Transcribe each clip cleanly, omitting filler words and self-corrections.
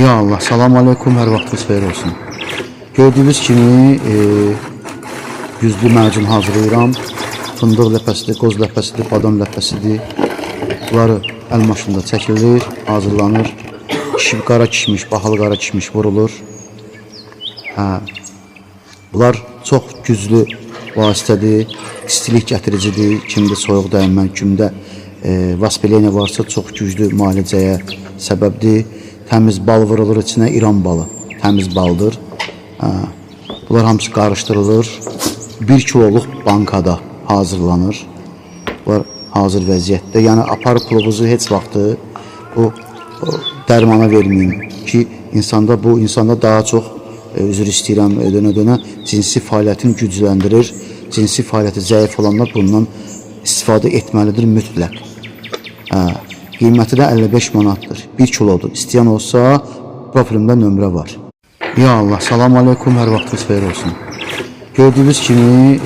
Ya Allah, salam aleykum, hər vaxtınız xeyir olsun. Gördüyünüz kimi güzlü macun hazırlayıram. Fındıq ləpəsidir, qoz ləpəsidir, badam ləpəsidir. Bunları əl maşında çəkilir, hazırlanır. Kişi, qara kişmiş, bahalı qara kişmiş vurulur. Hə. Bunlar çox güclü vasitədir, istilik gətiricidir. Kimdə soyuq dəymə, kimdə vaspeleniya varsa çox güclü müalicəyə səbəbdir. Təmiz bal vurulur içinə, İran balı. Təmiz baldır. Hə. Bunlar hamısı qarışdırılır. 1 kiloluq bankada hazırlanır. Bunlar hazır vəziyyətdə. Yəni aparıb pulunuzu heç vaxtı bu dərmana verməyin ki, insanda bu insanda daha çox üzr istəyirəm dönə-dönə cinsi fəaliyyətini gücləndirir. Cinsi fəaliyyəti zəif olanlar bundan istifadə etməlidir mütləq. Hə, qiyməti də 55 manatdır. 1 kilodur. İstəyən olsa profilimdə nömrə var. Ya Allah, salam aleykum, hər vaxtınız xeyir olsun. Gördüyünüz kimi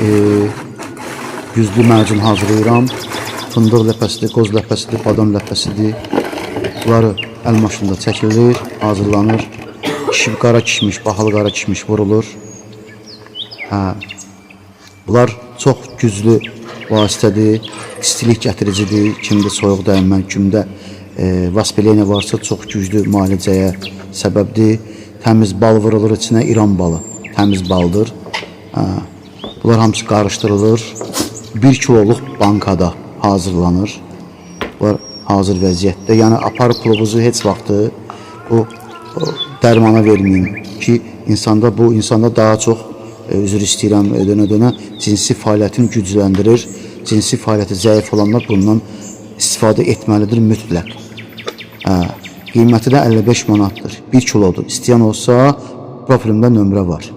güzlü macun hazırlayıram. Fındıq ləpəsidir, qoz ləpəsidir, badam ləpəsidir. Bunları əl maşında çəkilir, hazırlanır. Kişi, qara kişmiş, bahalı qara kişmiş vurulur. Hə. Bunlar çox güclü vasitədir, istilik gətiricidir. Kimdə soyuq dəymə, kimdə vaspeleniya varsa çox güclü müalicəyə səbəbdir. Təmiz bal vurulur içinə, İran balı. Təmiz baldır. Hə. Bunlar hamısı qarışdırılır. 1 kiloluq bankada hazırlanır. Bunlar hazır vəziyyətdə. Yəni aparıb pulunuzu heç vaxtı bu dərmana verməyin ki, insanda bu insanda daha çox üzr istəyirəm dönə-dönə cinsi fəaliyyətini gücləndirir. Cinsi fəaliyyəti zəif olanlar bundan istifadə etməlidir mütləq. Hə, qiyməti də 55 manatdır. 1 kilodur. İstəyən olsa profilimdə nömrə var.